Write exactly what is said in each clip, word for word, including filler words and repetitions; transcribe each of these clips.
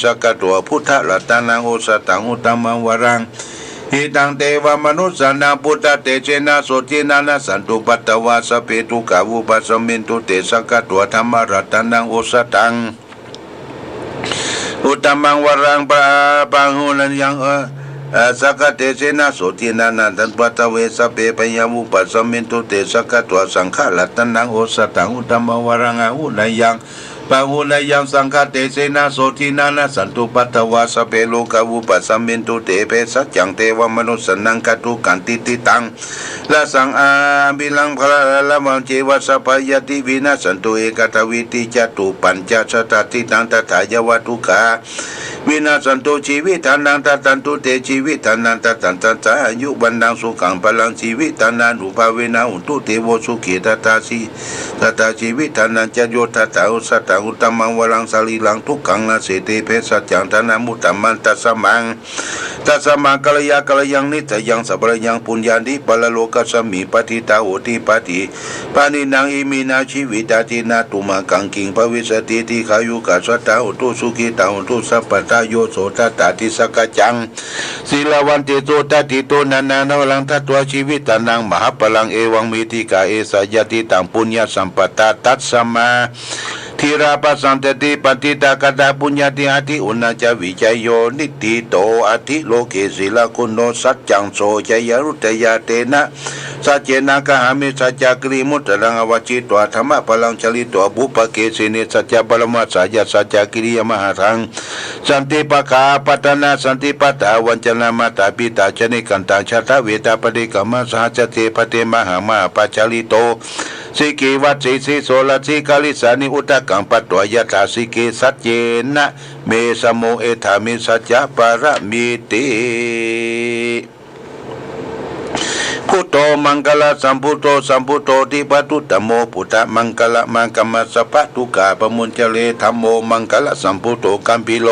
สักขะตวา พุทธะรัตะนังโอสะถัง อุตตะมังวะรัง หิตัง เตวะมะนุสสานัง ปุทธะเตจะนะ โสตินะ นะสสันตุ ปัตตะวา สัพเพ ทุกขา วุปัสสะมินตุ เตสักขะตวา ธัมมะรัตะนังโอสะถัง อุตตะมังวะรัง ปะ ปะหูนะยัง เออ เออ สักขะเตจะนะ โสตินะ นะสสันตุ ปัตตะวา สัพเพ พะยา วุปัสสะมินตุ เตสักขะตวา สังฆะรัตะนังโอสะถัง อุตตะมังวะรัง อาหูนะยัง ปะหูนะยัง สังฆะเตจะนะ โสตินะ นะสสันตุ ปัตตะวา สัพเพ โรคา วุปัสสะมินตุ เต เภสัจจัง เตวะมะนุสสานัง ขัตถุกขันติ ทิฏฐิตัง รสสัง อาภิรัง พะละละวัง เจวะ สัพพะญาติ วินะสสันตุ เอกัตถะ วีธิ จะตุ ปัญจะ ชะตะ ทิฏฐิตัง ตถา ยะวะ ทุกขา วินะสสันตุ ชีวิตานัง ดัดดันตุ เต ชีวิตานัง ดัดดันตัสสะ อายุ วัณณัง สุขัง พะลัง ชีวิตานัง อานุภาเวนะ โหนตุ เต โว สุขี ตถา ชี ตถา ชีวิตานัง จะโย ตถา โอสะถัง อุตตะมังวะรัง สะรีรัง ทุกขัง นาสเสติ เภสัจจัง ทานะ มุตตะมัง ตัสสะมัง ตัสสะมัง กัลยา กัลยัง นิสสะยัง สัพพะยัง ปุญญานิ ปะระโลกัสสะมิง ปะทิตา โหติ ปะทิ ปะนินนัง อิมินา ชีวิตา ทินา ตุมหัง กัง กิง ภะวิสสะติ ทีฆายุกา สัตตา โหนตุ สุขิตา โหนตุ สัพพะทา โย โส ตถา ติสะกัจจัง สีลาวันติ สุทัตติโต นานานะวะรัง ทัตวา ชีวิตานัง มหะพะลัง เอวัง มี ทิกา เอสา ยะทิตัง ปุญญะสัมปะทา ตัสสะมา ธีรา ปัสสันตะติ ปัณฑิตา กะตา ปุญญา ติหาติ อุณาจา วิจัยโย นิฏฐิโต อัตถิโลเก สีละกุณโณ สัจจัง โส จายันตุ ตะยา เตนะ สัจเจนะ กะหามิ สัจจา กิริมุตตะรัง อะวัจฉิตวา ธัมมะพะลัง จาริตวา ปุพพะเกสินี สัจจะ ปะระมาสายะ สัจจา กิริยะ มหาทัง สันติปะกา ปัตตะนา สันติปะทา วัญจนะ มาตา ปิตา จะนิกันตัง ชาตะเวทา ปะทิกะมา สหัสสะเท พะเท มหา มหาปะ จาริโต สิกิวัสสิ สิโสละสิ กะลิสานิ อุทะกัง ปัตตวา ยะถา สิกิ สัจเจนะ เม สะโม เอถามิ สัจจะ ปะระมีติ พุทโธ มังคะละสัมพุทโธ สัมพุทโธ ทิพพะตุตตะโม พุทธะมังคะละ มาคะมา สัพพะทุกขา ปะมุญจะเร ธัมโม มังคะละสัมพุทโธ กัมภีโร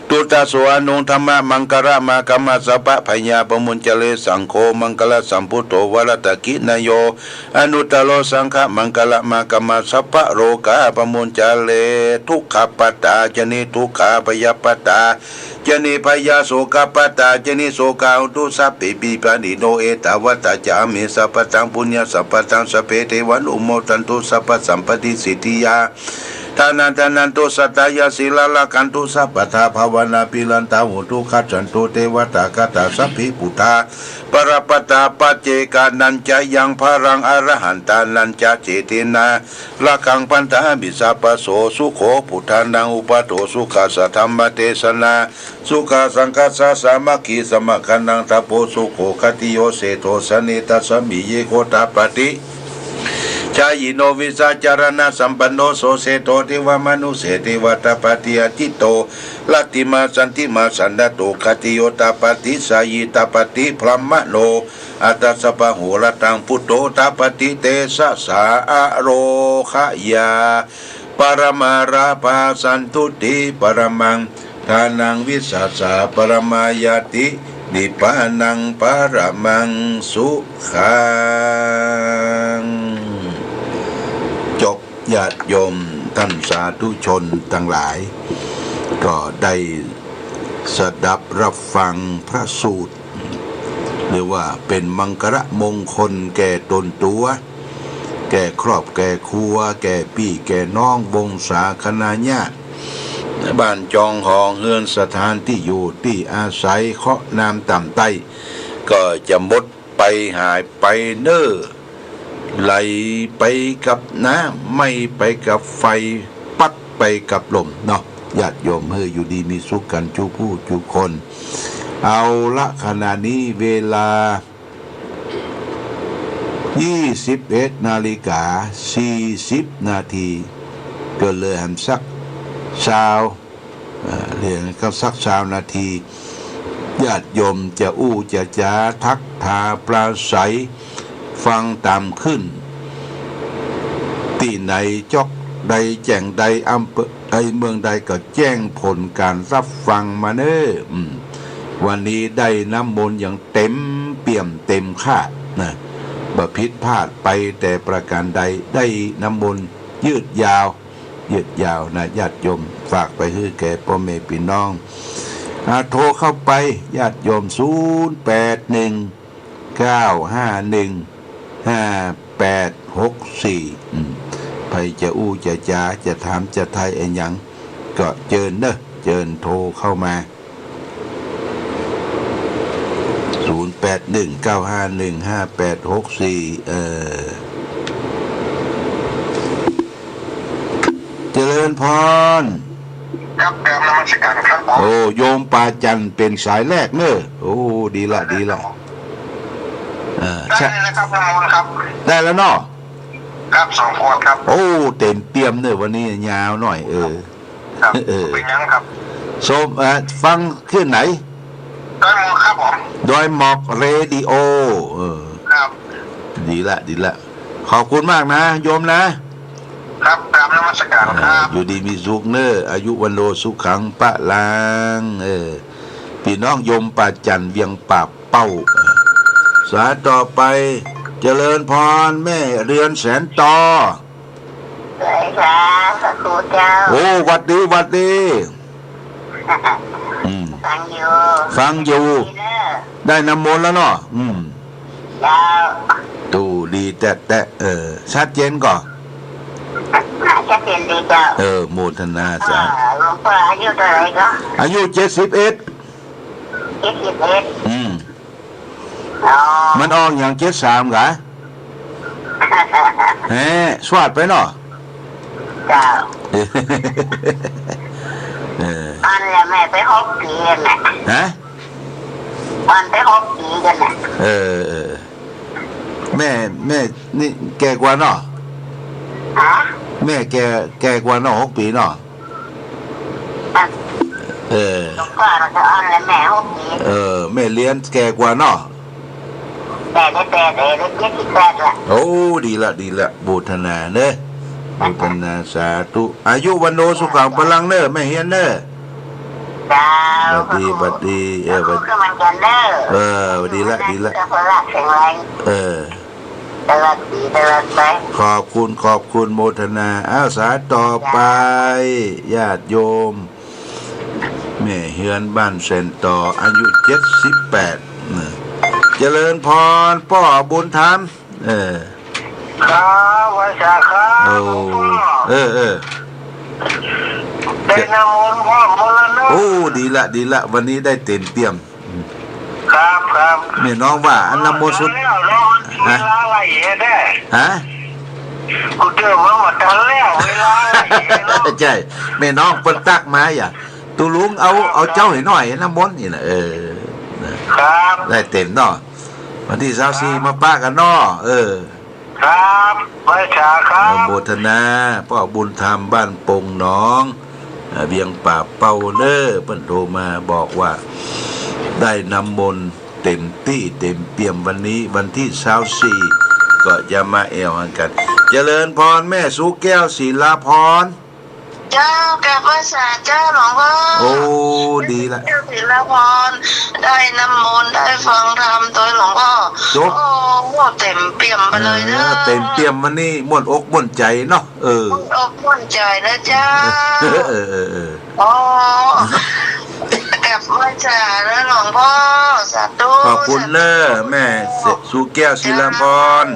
ตุตตะโส อะนุง ธัมมะมังคะละ มาคะมา สัพพะภัยยา ปะมุญจะเร สังโฆ มังคะละสัมพุทโธ วะรัตตะกินะโย อะนุตตะโร สังฆะมังคะละ มาคะมา สัพพะโรคา ปะมุญจะเร ทุกขะปะทา จะนิทุกขา ภยะปะทา จะนิภยา โสกะปะทา จะนิโสกา โหนตุ สัพเพปิ ปะนิโน เอตาวะตา จะอะเม สัพพะทัง ปุญญะสัมปะทัง สัพเพ เทวา นุโมทันตุ สัพพะสัมปะติ สิทธิยา ทานัง ทานันตุ สัตตายา สีลัง รักขันตุ สัพพะทา ภาวะนา ภิรันตา โหนตุ คัจฉันตุ เตวะตา คาถา สัพเพ ปุทธา ปะระปะทา ปัจเจกานัญจะยัง พะลัง อะระหันตานัญจะ เจเตนะ รักขัง พันธามิ สัพพะโส สุโข พุทธานัง อุปะโท สุขัสสะ ธัมมะเตสะนา สุขะสังคัสสะ สามัคคี สมัคคะนัง ตะโป สุโข ขัตติโย เศรษฐโส เนตัสสะมิง เยโค ตะปะติ ชายิโน วิชาจารณะสัมปันโน โส เศรษฐโส เทวะมนุสเส เทวะ ตะปะติ อาทิตโต รัตติมา สันติมา สันทัตโต ขัตติโย ตะปะติ สายี ตะปะติ พรหมโน อัตถะ สัพพะโหราตัง พุทโธ ตะปะติ เตสะสา อะโรคะยา ปะระมาราภา สันตุติ ปะระมัง ทานัง วิสาสะ ปะระมาญาติ นิพพานัง ปะระมัง สุขัง จบ ญาติโยมท่านสาธุชนตังหลาย ก็ได้สดับรับฟังพระสูตร หรือว่าเป๋นมังคละมงคลแก่ตนตั๋ว แก่ครอบแก่ครัว แก่ปี้แก่น้อง วงศาคณาญาติ บ้านจองหองเฮือน สถานตี้อยู่ตี้อาศัย เคราะห์น้ำต่ำใต้ ก็จะหมดไปหายไปเน่อ ไหลไปกับน้ำ ไหม้ไปกับไฟ ปั๊กไปกับลมเนาะ ญาติโยม หื้ออยู่ดีมีสุขกั๋นจุผู้จุคน เอาละ ขณะนี้เวลา ยี่สิบเอ็ดนาฬิกา สี่สิบนาที ก็เหลือหั้นสักซาว เอ่อ เหลือหั้นสักซาวนาที ญาติโยมจะอู้จะจ๋า ทักทาปราศรัย ฟังต๋ามขึ้น ตี้ไหนจ๊อกใดแจ้งใด อำเภอใดเมืองใด ก็แจ้งผลก๋านรับฟังมาเน่อ อืม วันนี้ได้น้ำมนต์อย่างเต็มเปี่ยมเต็มคาดนะ บ่ผิดพลาดไปแต่ประก๋านใด ได้น้ำมนต์ยืดยาว ยืดยาวนะญาติโยม ฝากไปหื้อแก่ป้อแม่ปี้น้อง อ่า โทรเข้าไปญาติโยม ศูนย์แปดหนึ่ง เก้าห้าหนึ่ง ห้าแปดหกสี่ อืม ใผจะอู้จะจ๋า จะถามจะไถ่อะหยัง ก็เจิญเนาะ เจิญโทรเข้ามา ศูนย์แปดหนึ่ง เก้าห้าหนึ่ง ห้าแปดหกสี่ เอ่อ เจริญพร ครับ กราบนมัสการครับผม โอ้ โยมป่าจันทน์เป๋นสายแรกเนาะ โอ้ ดีละ ดีละ เอ่อ ได้แล้วครับ น้ำมนต์ครับ ได้แล้วเนาะ ครับ สองขวดครับ โอ้ เต๋มเปี่ยมเนาะ วันนี้ยาวหน่อย เออ ครับ เออ เป๋นหยังครับ ส้ม เอ่อ ฟังคลื่นไหน ดอยหมอกครับผม ดอยหมอกเรดิโอ เออ ครับ ดีละ ดีละ ขอบคุณมากนะ โยมนะ ครับ กราบนมัสการครับ อ่า อยู่ดีมีสุขเนาะ อายุวัณโณสุขังพะลัง เออ ปี้น้องโยมป่าจันทน์เวียงป่าเป้า เออ สายต่อไป เจริญพรแม่เรือนแสนตอ สวัสดีค่ะ พระครูเจ้า โอ้ หวัดดี หวัดดี อืม ฟังอยู่ ฟังอยู่ ดีเนอะ ได้น้ำมนต์แล้วเนาะ อืม เจ้า ตู้ดีแต๊ๆ เออ ชัดเจนก่อ ชัดเจนดีเจ้า เออ โมทนาสา อ่า หลวงพ่ออายุเท่าไหร่ก็ อายุเจ็ดสิบเอ็ด เจ็ดสิบเอ็ด อืม อ๋อ มันออกหยัง เจ็ดสาม กะ แหม สวาดไปเนาะ เจ้า เออ อันแหละแม่ไปหกปีกันน่ะ ฮะ อันไปหกปีกันน่ะ เออ เออ แม่ แม่นี่แก่กว่าเนาะ ฮะ แม่แก่ แก่กว่าเนาะ หกปีเนาะ อ่ะ เออ หลวงพ่อเราจะอ่อนเลยแม่หกปี เออ แม่เรือนแก่กว่าเนาะ แปดได้แปดเออ ได้เจ็ดสิบแปดละ โอ้ ดีละ ดีละ โมทนาเนาะ โมทนาสาธุ อายุวัณโณสุขังพะลังเนาะ แม่เรือนเนาะ เจ้า หวัดดี หวัดดี เออ หวัด พระครูก็เหมือนกันเนาะ เออ หวัดดีละ ดีละ เจ้าพระแข็งแรง เออ ตลอดปีตลอดไป ขอบคุณ ขอบคุณ โมทนา อ้าว สายต่อไป ญาติโยม แม่เฮือนบ้านแสนต่อ อายุเจ็ดสิบแปด นะ เจริญพร ป้อบุญธรรม เออ ครับ ไหว้สาครับ โอ้ หลวงพ่อ เออ เออ ได้น้ำมนต์พร้อมหมดแล้วเนาะ โอ้ ดีละ ดีละ วันนี้ได้เต๋มเปี่ยม ครับ ครับ แม่น้องว่าอันน้ำมนต์สุด แล้วเนาะ ฮะ เวลาไหลแท้ ฮะ กูเดินมาบ่ทันแล้ว เวลาไหลแท้เนาะ ใจ้ แม่น้องเปิ้นตั๊กมาอย่า ตุ๊ลุงเอา เอาเจ้าหื้อหน่อย น้ำมนต์นี่นะ เออ นะ ครับ ได้เต๋มเนาะ วันตี้ซาวสี่ มาปะกั๋นเนาะ เออ ครับ ไหว้สาครับ อนุโมทนา ป้อบุญธรรมบ้านปงหนอง อ่า เวียงป่าเป้าเน่อ เปิ้นโทรมาบอกว่า ได้น้ำมนต์เต๋มตี้เต๋มเปี่ยม วันนี้วันตี้ซาวสี่ ก็จะมาแอ่วหั้นกั๋น เจริญพรแม่สุแก้ว ศิลาพร เจ้า กราบไหว้สาเจ้าหลวงพ่อ โอ้ ดีละ เจ้าศิลาพร ได้น้ำมนต์ ได้ฟังธรรมโตยหลวงพ่อ จบ โอ้ เต๋มเปี่ยมไปเลยเนาะ เออ เต๋มเปี่ยมวันนี้ ม่วนอกม่วนใจ๋เนาะ เออ ม่วนอกม่วนใจ๋นะเจ้า เออ เออ เออ เออ อ๋อ กราบไหว้สานะหลวงพ่อ สาธุ ขอบคุณเน่อ สาธุ แม่สุแก้ว ศิลาพร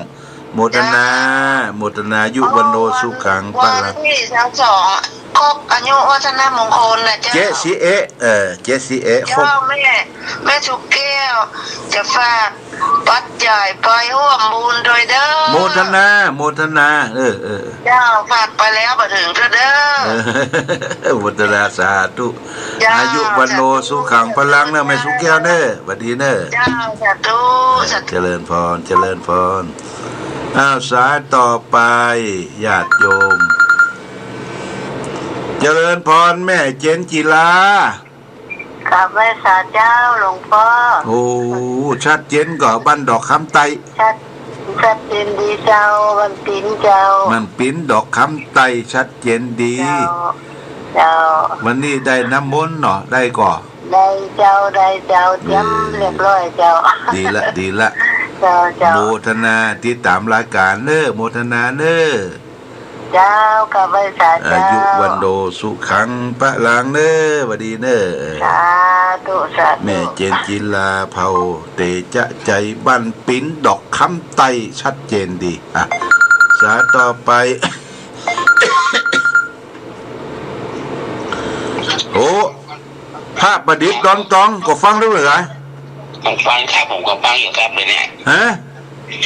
โมทนา เจ้า โมทนา อายุวัณโณสุขังพะลัง วันตี้ซาวสอง ครบอายุวัฒนมงคลนะเจ้า เจ๊สีเอะ เออ เจ๊สีเอะ ครบ เจ้า แม่ แม่สุแก้ว จะฝากปัจจัยไปฮ่วมบุญโตยเน่อ โมทนา โมทนา เออ เออ เจ้า ฝากไปแล้วบ่เถิงเตื้อเน่อ เออ โมทนา สาธุ เจ้า อายุวัณโณสุขังพะลังเน่อ แม่สุแก้วเน่อ หวัดดีเน่อ เจ้า สาธุ สาธุ เจริญพร เจริญพร อ้าว สายต่อไป ญาติโยม เจริญพรแม่เจนจิลา กราบไหว้สาเจ้าหลวงพ่อ โอ้ ชัดเจนก่อ บ้านดอกคำไตร ชัด ชัดเจนดีเจ้า บ้านปิ๋นเจ้า บ้านปิ๋นดอกคำไตร ชัดเจนดี เจ้า เจ้า วันนี้ได้น้ำมนต์เนาะ ได้ก่อ ได้เจ้า ได้เจ้า เตรียม เออ เรียบร้อยเจ้า ดีละ ดีละ เจ้า เจ้า โมทนา ติดต๋ามรายก๋านเน่อ โมทนาเน่อ เจ้า กราบไหว้สา อายุ เจ้า วัณโณ สุขัง พลัง เน่อ หวัดดีเน่อ สาธุ สาธุ แม่เจนจิลา เผ่าเตจะไจ บ้านปิ๋นดอกคำไต้ ชัดเจนดี อ่ะ สายต่อไป โอ้ พระประดิษฐ์ดอนตอง ก็ฟังด้วยเหรอ ผมฟังครับ ผมก็ฟังอยู่ครับเดี๋ยวนี้ ฮะ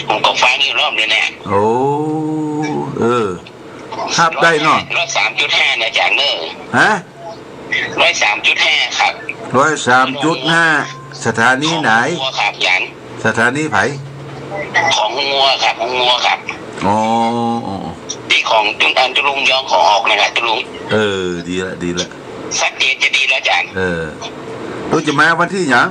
ผมก็ฟังอยู่รอบเดี๋ยวนี้ โอ้ เออ ฮับได้เนาะ ร้อยสามจุดห้านะอาจ๋ารย์เน่อ ฮะ ร้อยสามจุดห้าครับ ร้อยสามจุดห้า สถานีไหน ของงัวครับอาจ๋ารย์ สถานีใผ ของงัวครับ ของงัวครับ อ๋อ อ๋อ อ๋อ ตี้ของจุน อันจุลุงย้องของออกนะครับจุลุง เออ ดีละ ดีละ ชัดเจนจะดีแล้วอาจ๋ารย์ เออ ลูกจะมาวันตี้หยัง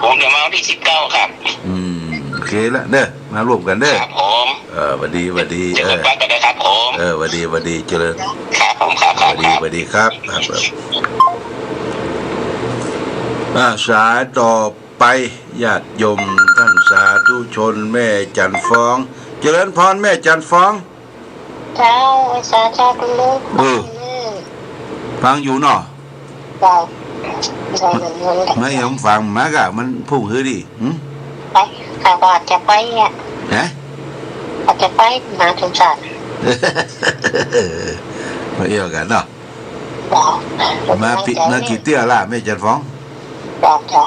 ผมจะมาวันตี้สิบเก้าครับ อืม โอเคละเน่อ มาร่วมกั๋นเน่อ ครับผม เออ หวัดดี หวัดดี เจอกั๋น เออ ฟังกั๋นนะครับผม เออ หวัดดี หวัดดี เจริญ ครับผม ครับ ครับ หวัดดี ครับ หวัดดีครับ ครับ อ่า สายต่อไป ญาติโยมต้านสาธุชน แม่จันทร์ฟอง เจริญพรแม่จันทร์ฟอง เจ้า สาธุ เจ้าคุณลุง เออ ฟังอยู่เนาะ เจ้า ไม่ยอมฟังมากอะ มันพุ่งหื้อดี หึ ไป เขาก็อาจจะไปอะ ฮะ อาจจะไป มาสงสาร มาเอี่ยวกั๋นเนาะ เจ้า มาปิ มากี่เตื้อละแม่จันทร์ฟอง เจ้า เจ้า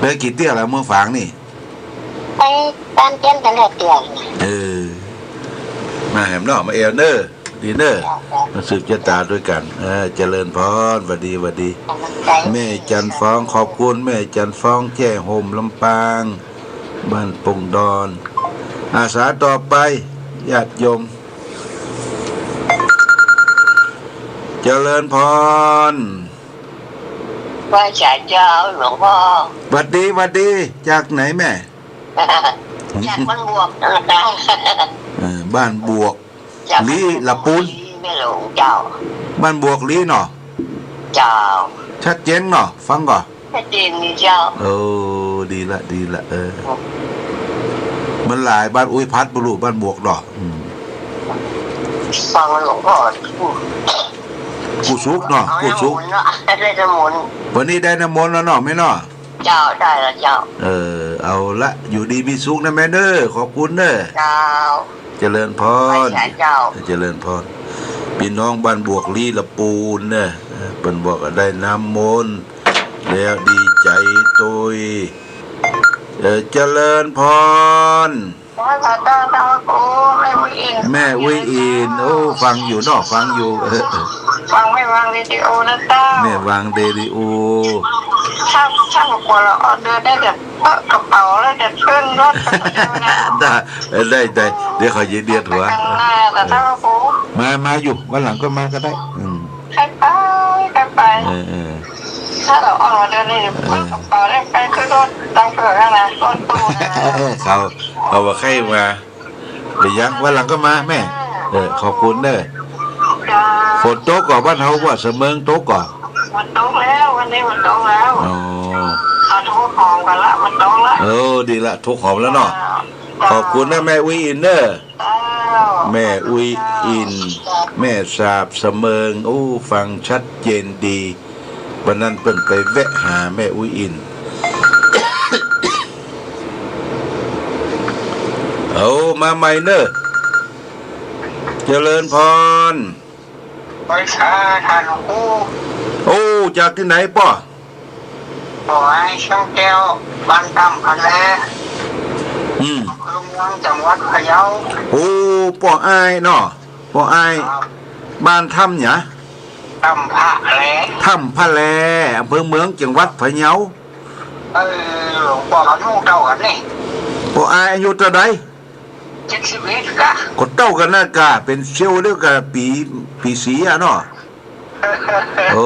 มากี่เตื้อละเมืองฝางนี่ ไปต๋ามเตื้อกั๋นแล้วเตื้อ เออ มาแหมเนาะ มาเอี่ยวเน่อ ดีเน่อ เจ้า เจ้า มาสืบจะต๋าด้วยกั๋น เออ เจริญพร หวัดดี หวัดดี กำลังใจ๋ แม่จันทร์ฟอง ขอบคุณแม่จันทร์ฟอง แจ้ห่ม ลำปาง บ้านปงดอน อา สายต่อไป ญาติโยม เจริญพร ไหว้สาเจ้าหลวงพ่อ หวัดดี หวัดดี จากไหนแม่ จากบ้านบวกนะคะ เออ บ้านบวก จาก ลี้ ละปูน แม่หลวงเจ้า บ้านบวกลี้เนาะ เจ้า ชัดเจนเนาะ ฟังก่อ ชัดเจนดีเจ้า เออ ดีละ ดีละ เออ มันหลายบ้าน อุ้ย พัดบุรุบ้านบวกเนาะ อืม ฟังหลวงพ่อพูด กู้สุขเนาะ กู้สุข เอาน้ำมนต์เนาะ ได้น้ำมนต์ วันนี้ได้น้ำมนต์แล้วเนาะแม่เนาะ เจ้า ได้แล้วเจ้า เออ เอาละ อยู่ดีมีสุขนะแม่เน่อ ขอบคุณเน่อ เจ้า เจริญพร ไหว้สาเจ้า เจริญพร ปี้น้องบ้านบวกลี้ละปูนเน่อ เออ เปิ้นบอกว่าได้น้ำมนต์แล้วดีใจ๋ตวย เออ เจริญพร ไหว้สาเจ้า เจ้าคุณ แม่อุ๊ยอิน แม่อุ๊ยอิน โอ้ ฟังอยู่เนาะ ฟังอยู่ เออ ฟังแม่วางเรดิโอนะเจ้า แม่วางเรดิโอ ถ้า ถ้าบ่กลัวละอ่อนเดินได้แต่เปิดกระเป๋าแล้วแต่ขึ้นรถไปคนเดียวนะ ได้ ได้ ได้ เดี๋ยวข้อยจะเดียดหัว ไปข้างหน้า แต่ถ้าว่ากู มา มาอยู่ วันหลังก็มาก็ได้ อืม ใครไป ใครไป เออ เออ ถ้าละอ่อนเดินนี่ เออ เปิดกระเป๋าแล้วไปขึ้นรถ ต้องเปิดแล้วนะ รถตู้นะ เขา เขาว่าใครมา บ่ยัง วันหลังก็มาแม่ เออ ขอบคุณเน่อ จ้า ฝนตกก่อบ้านเฮาว่าเสมิงตกก่อ ฝนตกแล้ว วันนี้ฝนตกแล้ว อ๋อ เอาทุกข์หอมก่อนละ ฝนตกละ เออ ดีละ ทุกข์หอมแล้วเนาะ จ้า ขอบคุณนะแม่อุ๊ยอินเน่อ จ้า แม่อุ๊ยอิน แม่สาบเสมิง โอ้ ฟังชัดเจนดี วันนั้นเปิ้นไปแวะหาแม่อุ๊ยอิน เอามาใหม่เน่อ เจริญพร ไหว้สาท่านครู โอ้ จากตี้ไหนป้อ ป้ออ้ายเชียงแก้ว บ้านถ้ำพะแล อืม อำเภอเมือง จังหวัดพะเยา โอ้ ป้ออ้ายเนาะ ป้ออ้าย ครับ บ้านถ้ำหยัง ถ้ำพะแล ถ้ำพะแล อำเภอเมือง จังหวัดพะเยา เออ หลวงป้อก็อายุเต้ากั๋นนี่ ป้ออ้ายอายุเต้าใด เจ็ดสิบเอ็ดกะ ก็เต้ากั๋นนะกะ เป๋นเสี่ยวเดียวกั๋น ปี๋ ปี๋สีอะเนาะ โอ้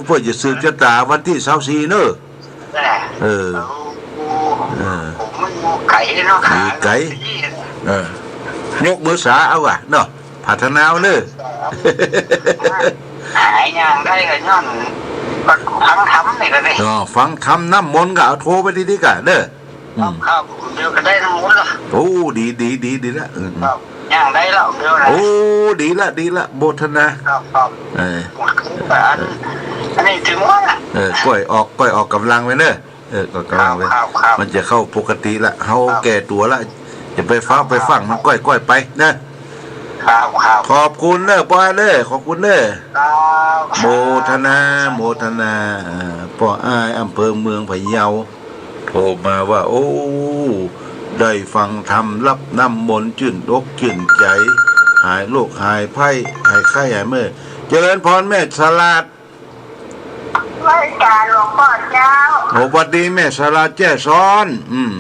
เปิ้นจะสืบจะต๋าวันตี้ซาวสี่เน่อ แหละ เออ โอ้ เออ ผมมันอยู่ไก๋เนาะ อยู่ไก๋ เออ ยกมือสาเอาอะเนาะ ปรารถนาเอาเน่อ หายอย่างได้ก็ย้อน ก็ฟังธรรมนี่ก็ได้ อ๋อ ฟังธรรมน้ำมนต์ก็เอาโทรไปตี้นี่กะเน่อ อืม ครับ เดี๋ยวก็ได้น้ำมนต์ละ โอ้ ดี ดี ดี ดีละ อืม ครับ ย นั่งได้แล้วเดี๋ยวนะ โอ้ ดีละ ดีละ โมทนา ครับ ครับ เออ อัน อันนี้ถือว่า เออ ก้อยออก ก้อยออกก๋ำลังไว้เน่อ เออ ออกก๋ำลังไว้ ครับ ครับ มันจะเข้าปกติละ เฮา ครับ แก่ตั๋วละ อย่าไปฟ้าวไปฟั่งมัน ก้อยๆ ไปเน่อ ครับ ครับ ขอบคุณเน่อ ป้อเน่อ ขอบคุณเน่อ ครับ โมทนา โมทนา เอ่อ ป้ออ้ายอำเภอเมืองพะเยา โทรมาว่า โอ้ ได้ฟังธรรมรับน้ำมนต์ จื้นอกจื้นใจ๋ หายโรคหายภัย หายไข้หายเมื่อย เจริญพรแม่สลาด ไหว้เจ้าหลวงป้อเจ้า โอ้ หวัดดีแม่สลาดแจ้ซ้อน อืม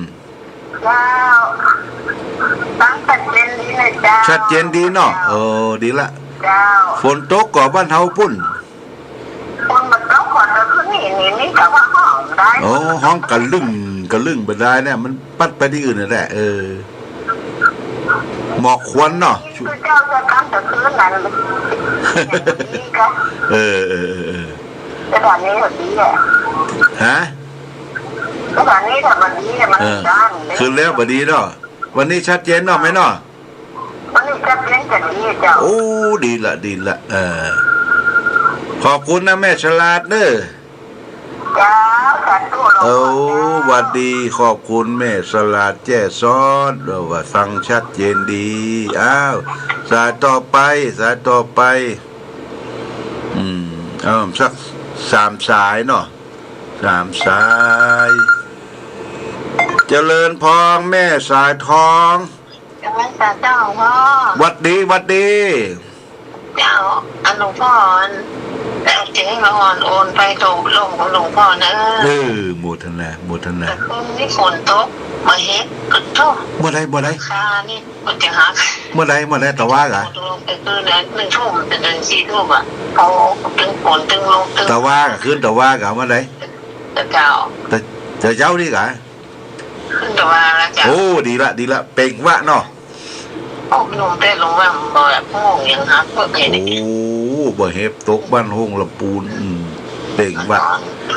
เจ้า ฟังชัดเจนดีเลยเจ้า ชัดเจนดีเนาะ เจ้า เออ ดีละ เจ้า ฝนตกก่อบ้านเฮาปุ้น ฝนมันตกก่อเมื่อคืนนี้ นี่ นี่ก็ว่าฮ้องได้ โอ้ ฮ้องกะลึ่ง กะลึ่งบ่ได้เนี่ย มันปัดไปตี้อื่นนั่นแหละ เออ หมอกควันเนาะ คือเจ้าจะทำแต่คืนนั้น นี่ก็ เออ เออ เออ เออ แต่ตอนนี้ก็ดีอะ ฮะ แต่ตอนนี้ก็บ่ดีอะ มัน เออ ด้านเลย คืนแล้วบ่ดีเนาะ วันนี้ชัดเจนเนาะแม่เนาะ วันนี้ชัดเจนจะดีเจ้า โอ้ ดีละ ดีละ เออ ขอบคุณนะแม่สลาดเน่อ เจ้า สาธุหลวงพ่อ โอ้ เจ้า หวัดดี ขอบคุณแม่สลาดแจ้ซ้อน เออ ว่าฟังชัดเจนดี อ้าว สายต่อไป สายต่อไป อืม เอาสักสามสายเนาะ สามสาย เจริญพรแม่สายทอง เจริญพรเจ้าหลวงพ่อ หวัดดี หวัดดี เจ้า อันหลวงพ่อ อัน เอาเจ๊มาอ่อนโอนไปตรงลงของหลวงพ่อเน่อ เออ โมทนา โมทนา แต่คืนนี้ฝนตก บ่เห็บ กึ๊ดโธ่ เมื่อใด เมื่อใด คานี่มันจะหัก เมื่อใด เมื่อใด ตะวาก่ะ ตกลงไปคืนนั้น หนึ่งทุ่มจนถึงสี่ทุ่มอะ เขาตึงฝนตึงลมตึง ตะวาก่ะ คืนตะวาก่ะ เมื่อใด แต่เจ้า แต่ แต่เจ๊านี่ก่ะ ขึ้นตะวาแล้วเจ้า โอ้ ดีละ ดีละ เปล่งวาจาเนาะ โอ้ หนุ่มแต่ลงว่ามันบ่อยากง่วงยังหักเบิกเลย โอ้ บ่เห็บตกบ้านโฮงละปูน อืม เปล่งวาจา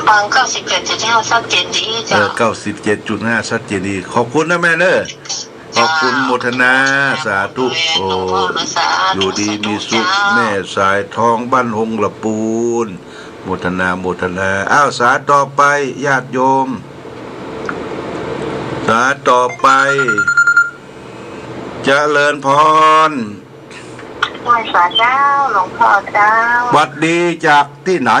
ฟังเก้าสิบเจ็ดจุดห้า ชัดเจนดี เออ เจ้า เก้าสิบเจ็ดจุดห้า ชัดเจนดี ขอบคุณนะแม่เน่อ ขอบคุณโมทนา สาธุ โอ้ อยู่ดีมีสุข แม่สายทองบ้านโฮงละปูน โมทนา โมทนา อ้าว สายต่อไป ญาติโยม สายต่อไป เจริญพร ไหว้สาเจ้า หลวงพ่อเจ้า หวัดดีจากตี้ไหน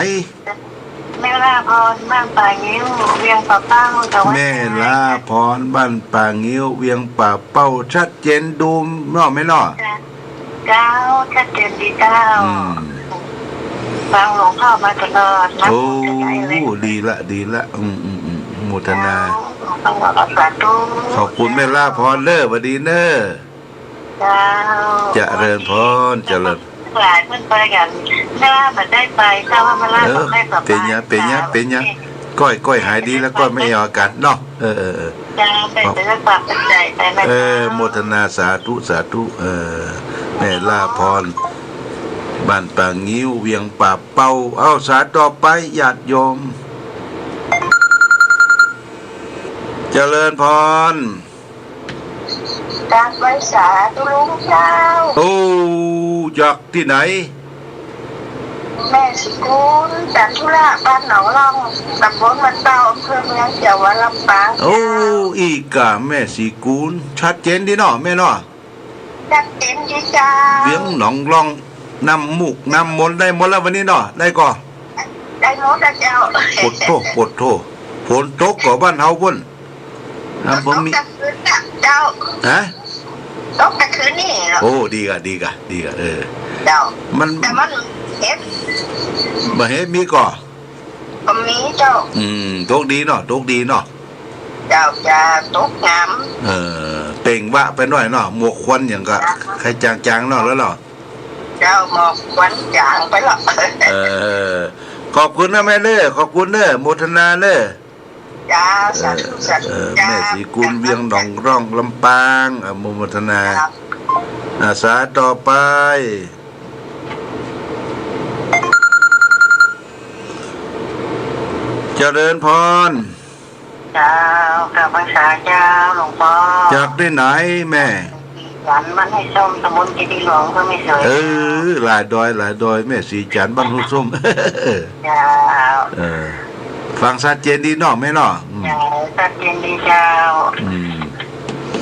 แม่ล่าพร บ้านป่างิ้ว เวียงป่าเป้า เจ้า แม่ล่าพร บ้านป่างิ้ว เวียงป่าเป้า ชัดเจนดูเนาะแม่เนาะ เจ้า ชัดเจนดีเจ้า อืม ฟังหลวงพ่อมาตลอดนะ โอ้ จะได้เลย ดีละ ดีละ อืม อืม อืม โมทนา เจ้า หลวงพ่อสาธุ ขอบคุณแม่ล่าพรเน่อ หวัดดีเน่อ เจ้า เจริญพร เจริญ หลายเพิ่นไปกัน ถ้าว่าบ่ได้ไป ถ้าว่ามาลา เออ บ่ได้กลับ เป๋นหยัง บ้าน เป๋นหยัง เจ้า เป๋นหยัง ก้อย ก้อยหายดีแล้ว ก้อยไม่เอาอาการเนาะ เออ เออ เออ เจ้า ไป เออ ฝากปัจจัยไปนะ เออ เจ้า โมทนา สาธุ สาธุ เออ แม่ล่าพร บ้านป่างิ้ว เวียงป่าเป้า เอ้า สายต่อไป ญาติโยม เจริญพร กราบไหว้สาธุลุงเจ้า โอ้ จากตี้ไหน แม่ศรีกูล จันทุราช บ้านหนองล่อง ตำบลบ้านเป้า อำเภอเมือง จังหวัดลำปาง โอ้ เจ้า อีกอะ แม่ศรีกูล ชัดเจนดีเนาะ แม่เนาะ ชัดเจนดีเจ้า เวียงหนองล่อง น้ำมูก น้ำมนต์ ได้หมดแล้ววันนี้เนาะ ได้ก่อ ได้หมดแล้วเจ้า โปดโธ่ โปดโธ่ ฝนตกก่อบ้านเฮาปุ้น น้ำบ่มี ตกกลางคืนน่ะเจ้า ฮะ ตกกลางคืนนี่เหรอ โอ้ ดีกะ ดีกะ ดีกะ เออ เจ้า มัน แต่มันเห็บ บ่เห็บมีก่อ ก็มีเจ้า อืม ตกดีเนาะ ตกดีเนาะ เจ้า จะตกงาม เออ เปล่งวาจาไปหน้อยเนาะ หมอกควันหยังก็ จ้ะ ใค่จางๆ เนาะ แล้วเนาะ เจ้า หมอกควันจางไปแล้ว เออ ขอบคุณนะแม่เน่อ ขอบคุณเน่อ โมทนาเน่อ จ้า สาธุ เออ สาธุ เออ จ้า แม่ศรีกูล เวียงหนองล่อง ลำปาง อ่ะ โมทนา ครับ อ่ะ สายต่อไป เจริญพร เจ้า กราบไหว้สาเจ้า หลวงพ่อ จากตี้ไหนแม่ จันทน์ บ้านห้วยส้ม ตำบลเจดีย์หลวง อำเภอแม่สวย เออ หลายดอย หลายดอย แม่ศรีจันทน์ บ้านห้วยส้ม เจ้า เออ ฟังชัดเจนดีเนาะแม่เนาะ อืม เจ้า ชัดเจนดีเจ้า อืม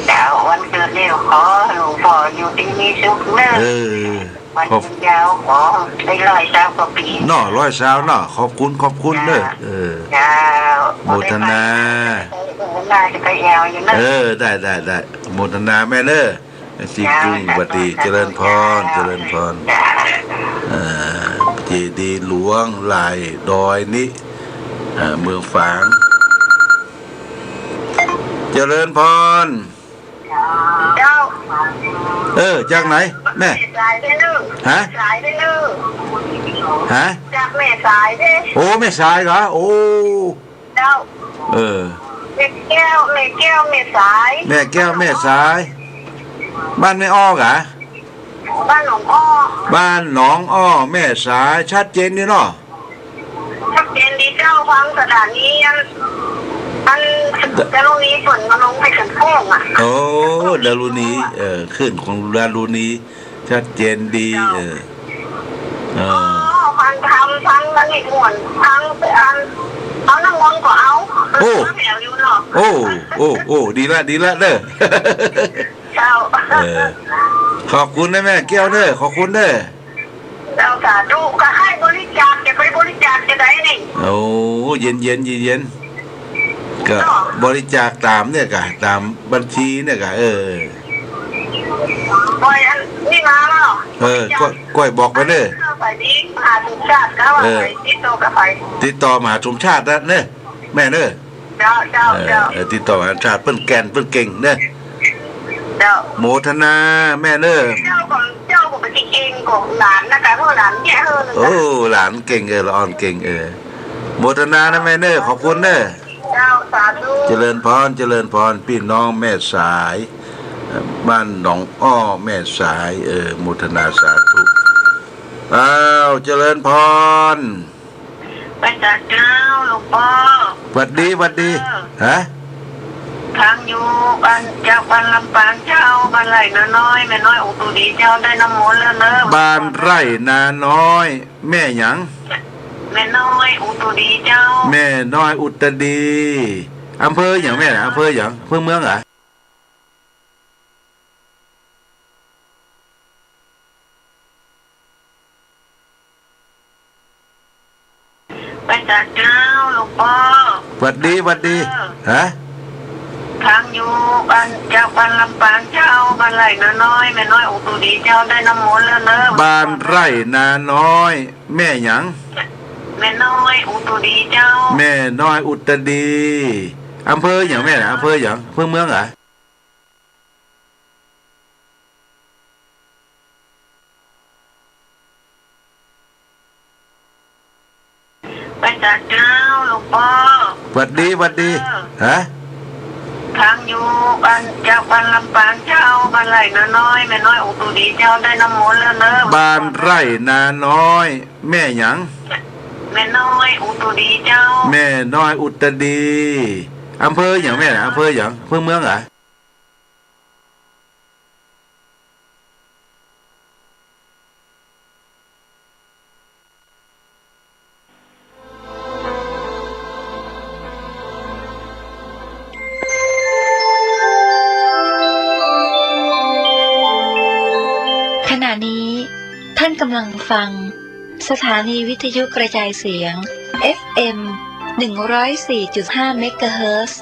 เจ้า วันเกิดนี่ขอหลวงป้ออยู่ดีมีสุขเน่อ เออ วัน ขอบ ยืนยาว ขอได้ร้อยซาวกว่าปี๋ เนาะ ร้อยซาวเนาะ ขอบคุณ ขอบคุณเน่อ เจ้า เออ เจ้า โมทนา ขอได้ไป ขอได้ไปแอวอยู่เน่อ เออ ได้ ได้ ได้ โมทนาแม่เน่อ ตี้ เจ้า กรุง สาธุ หวัดดี สาธุ เจริญพร เจ้า เจริญพร เจ้า เอ่อ เจดีย์หลวงหลายดอยนี้ เอ่อ เมืองฝาง เจริญพร เจ้า เออ จากไหนแม่ แม่สายเน่อ ฮะ สายเน่อ ฮะ จากแม่สายเน่อ โอ้ แม่สายเหรอ โอ้ เจ้า เออ แม่แก้ว แม่แก้ว แม่สาย แม่แก้ว แม่สาย บ้านแม่อ้อเหรอ บ้านหนองอ้อ บ้านหนองอ้อ แม่สาย ชัดเจนดีเนาะ ชัดเจนดีเจ้า ฟังสถานีอัน อันดารุณีเปิ้นมาลงไปเถิงโค้งอะ โอ้ ดารุณี เออ คลื่นของดารุณี ชัดเจนดี เจ้า เออ เออ อ๋อ ฟังธรรม ฟังอันนี้ม่วน ฟังอัน เอาน้ำมนต์ก็เอา โอ้ แถวอยู่เนาะ โอ้ โอ้ โอ้ ดีละ ดีละเน่อ เจ้า เออ ขอบคุณนะแม่แก้วเน่อ ขอบคุณเน่อ เจ้า สาธุ ก็ให้บริจาค จะไปบริจาคจะไดนี่ โอ้ เย็นๆ เย็นๆ ก็ เนาะ บริจาคต๋ามเนี่ยก่ะ ต๋ามบัญชีเนี่ยก่ะ เออ ปล่อยอันนี้มาแล้ว เออ บริจาค ก้อย ก้อยบอกไปเน่อ เข้าไปที่มหาสมชาติ ก็ว่า เออ ไปติดต่อกับใผ ติดต่อมหาสมชาตินะเน่อ แม่เน่อ เจ้า เจ้า เออ เจ้า เออ ติดต่อมหาสมชาติ เปิ้นแก่น เปิ้นเก่งเน่อ เจ้า โมทนาแม่เน่อ เจ้าของ เจ้าของเปิ้นเก่งของหลานนะคะ เพราะหลานเนี่ย เออ โอ้ หลานเก่ง เออ ละอ่อนเก่ง เออ โมทนานะแม่เน่อ ขอบคุณเน่อ เจ้า สาธุ เจริญพร เจริญพร ปี้น้องแม่สาย เอ่อ บ้านหนองอ้อ แม่สาย เออ โมทนาสาธุ อ้าว เจริญพร ไปจากเจ้า หลวงป้อ หวัดดี หวัดดี เออ ฮะ ฟังอยู่ บ้าน จากบ้านลำปางเจ้า บ้านไร่นาน้อย แม่น้อยอุตตรีเจ้า ได้น้ำมนต์แล้วเน่อ บ้านไร่นาน้อย แม่หยัง แม่น้อยอุตตรีเจ้า แม่น้อยอุตตรี อำเภอหยังแม่ อำเภอหยัง อำเภอเมืองเหรอ ไปจากเจ้า หลวงป้อ หวัดดี หวัดดี เออ ฮะ ฟังอยู่ บ้าน จากบ้านลำปางเจ้า บ้านไร่นาน้อย แม่น้อยอุตตรีเจ้า ได้น้ำมนต์แล้วเน่อ บ้านไร่นาน้อย แม่หยัง แม่น้อยอุตตรีเจ้า แม่น้อยอุตตรี อำเภอหยังแม่ อำเภอหยัง อำเภอเมืองเหรอ ไปจากเจ้า หลวงป้อ หวัดดี หวัดดี เออ ฮะ ฟังอยู่ บ้าน จากบ้านลำปางเจ้า บ้านไร่นาน้อย แม่น้อยอุตตรีเจ้า ได้น้ำมนต์แล้วเน่อ บ้านไร่นาน้อย แม่หยัง แม่น้อยอุตตรีเจ้า แม่น้อยอุตตรี อำเภอหยังแม่ อำเภอหยัง อำเภอเมืองเหรอ ขณะนี้ท่านกำลังฟังสถานีวิทยุกระจายเสียง เอฟเอ็ม หนึ่งร้อยสี่จุดห้า เมกะเฮิรตซ์